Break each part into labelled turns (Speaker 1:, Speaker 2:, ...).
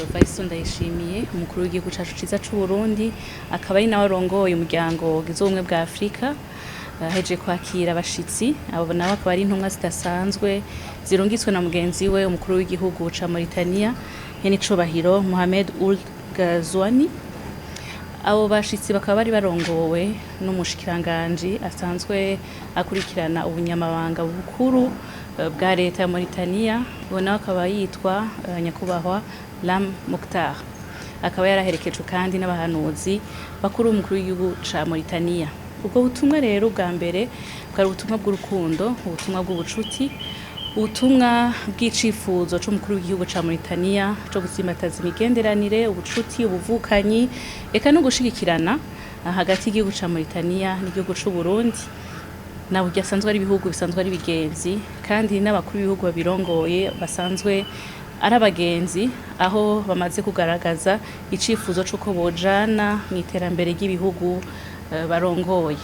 Speaker 1: Icubahiro Varisto Ndayishimiye, umukuru w'igihugu cacu ciza c'u Burundi, akaba ari nawe arongoye umuryango ugize Ubumwe bwa Afrika, ahejeje kwakira abashitsi. Abo nabo akaba ari intumwa zidasanzwe zirungitswe na mugenzi we, umukuru w'igihugu ca Mauritania, Nyenicubahiro Mohamed Ould Ghazouani. Abo bashitsi bakaba bari barongowe n'umushikiranganji asanzwe akurikirana ubunyamabanga bukuru bwa leta ya Mauritania. Uwo nawe akaba yitwa nyakubahwa Lam Mokhtar, akaba yaraherekejwe kandi n'abahanuzi bakuru b'umukuru w'igihugu ca Mauritania. Ubwo butumwa rero bwa mbere bwari ubutumwa bw'urukundo, ubutumwa bw'ubucuti, ubutumwa bw'icifuzo c'umukuru w'igihugu ca Mauritania co gutsimbataza imigenderanire, ubucuti, ubuvukanyi, eka no gushigikirana hagati y'igihugu ca Mauritania n'igihugu c'u Burundi, na burya asanzwe ari ibihugu bisanzwe ari bigenzi, kandi n'abakuru b'ibihugu babirongoye basanzwe ari abagenzi, aho bamaze kugaragaza icifuzo c'uko bojana mu iterambere ry'ibihugu barongoye.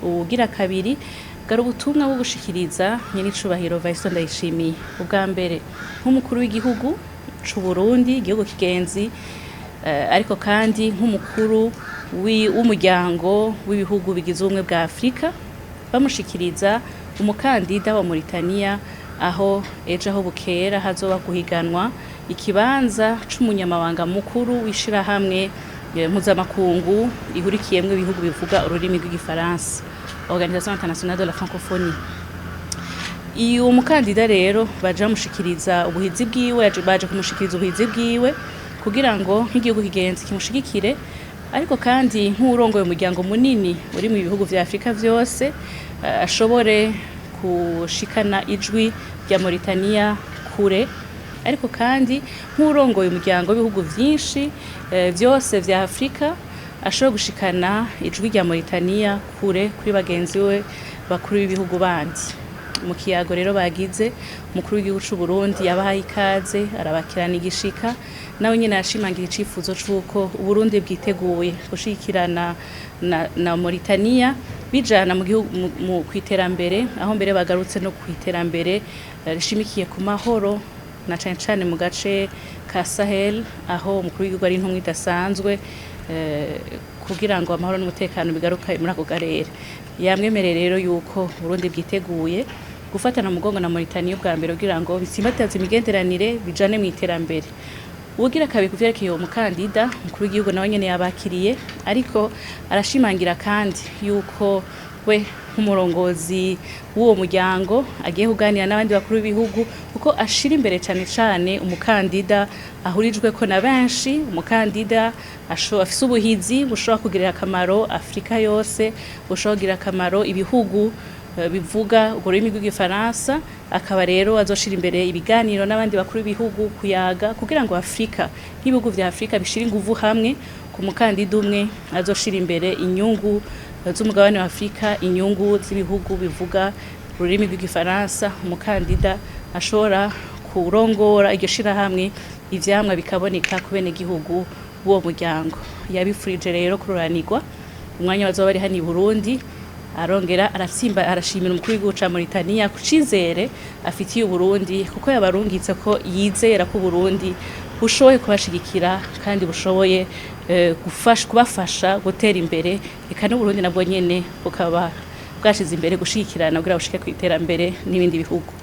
Speaker 1: Ubugira kabiri bwari ubutumwa bwo gushikiriza Nyenicubahiro Varisto Ndayishimiye, ubwa mbere nk'umukuru w'igihugu c'u Burundi, igihugu kigenzi, ariko kandi nk'umukuru w'umuryango w'ibihugu bigize Ubumwe bwa Afrika, bamushikiriza umukandida wa Mauritania, aho ejo aho bukera hazoba guhiganwa ikibanza c'umunyamabanga mukuru w'ishirahamwe mpuzamakungu ihurikiyemwo ibihugu bivuga ururimi rw'igifaransa, Organisation Internationale de la Francophonie. Iyo mukandida rero baje bamushikiriza ubuhizi bwiwe, baje kumushikiriza ubuhizi bwiwe kugira ngo nk'igihugu kigenzi kimushigikire, ariko kandi nk'uwurongoye umuryango munini uri mu bihugu vya Afrika vyose, ashobore gushikana ijwi rya Mauritania kure, ariko kandi nk'uwurongoye umuryango w'ibihugu vyinshi vyose vya Afrika, ashobora gushikana ijwi rya Mauritania kure kuri bagenzi we bakuru b'ibihugu bandi. Mu kiyago rero bagize, umukuru w'igihugu c'u Burundi yabahaye ikaze, arabakirana igishika, nawe nyene arashimangira icifuzo c'uko Uburundi bwiteguye gushigikirana na Mauritania bijana mu gihugu mu kwiterambere, aho mbere bagarutse no kwiterambere rishimikiye ku mahoro, na cane cane mu gace ka Sahel, aho umukuru w'igihugu ari intumwa idasanzwe kugira ngo amahoro n'umutekano bigaruke muri ako karere. Yamwemereye rero yuko Burundi bwiteguye gufatana umugongo na Mauritania, ubwa mbere kugira ngo bitsimbataze imigenderanire, bijane mu iterambere. Ubugira kabiri, kuvyerekeye uwo mukandida, umukuru w'igihugu nawe nyene yabakiriye, ariko arashimangira kandi yuko we nk'umurongozi w'uwo muryango agiye kuganira n'abandi bakuru b'ibihugu, kuko ashira imbere cane cane umukandida ahurijwe ko na benshi, umukandida afise ubuhizi bushobora kugirira akamaro Afrika yose, bushobora kugirira akamaro ibihugu bivuga urwo rurimi rw'igifaransa. Akaba rero azoshira imbere ibiganiro n'abandi bakuru b'ibihugu, kuyaga kugira ngo Afrika nk'ibihugu vya Afrika bishire inguvu hamwe ku mukandida umwe azoshira imbere inyungu z'umugabane wa Afrika, inyungu z'ibihugu bivuga ururimi rw'igifaransa, umukandida ashobora kurongora iryo shirahamwe, ivyamwa bikaboneka ku benegihugu b'uwo muryango. Yabifurije rero kuroranirwa umwanya bazoba bari hano i Burundi. Arongera aratsimba, arashimira umukuru w'igihugu ca Mauritania ku cizere afitiye Uburundi, kuko yabarungitse ko yizera ko Uburundi bushoboye kubashigikira kandi bushoboye kubafasha gutera imbere, eka n'Uburundi nabwo nyene bukaba bwashize imbere gushigikirana kugira bushike ku iterambere n'ibindi bihugu.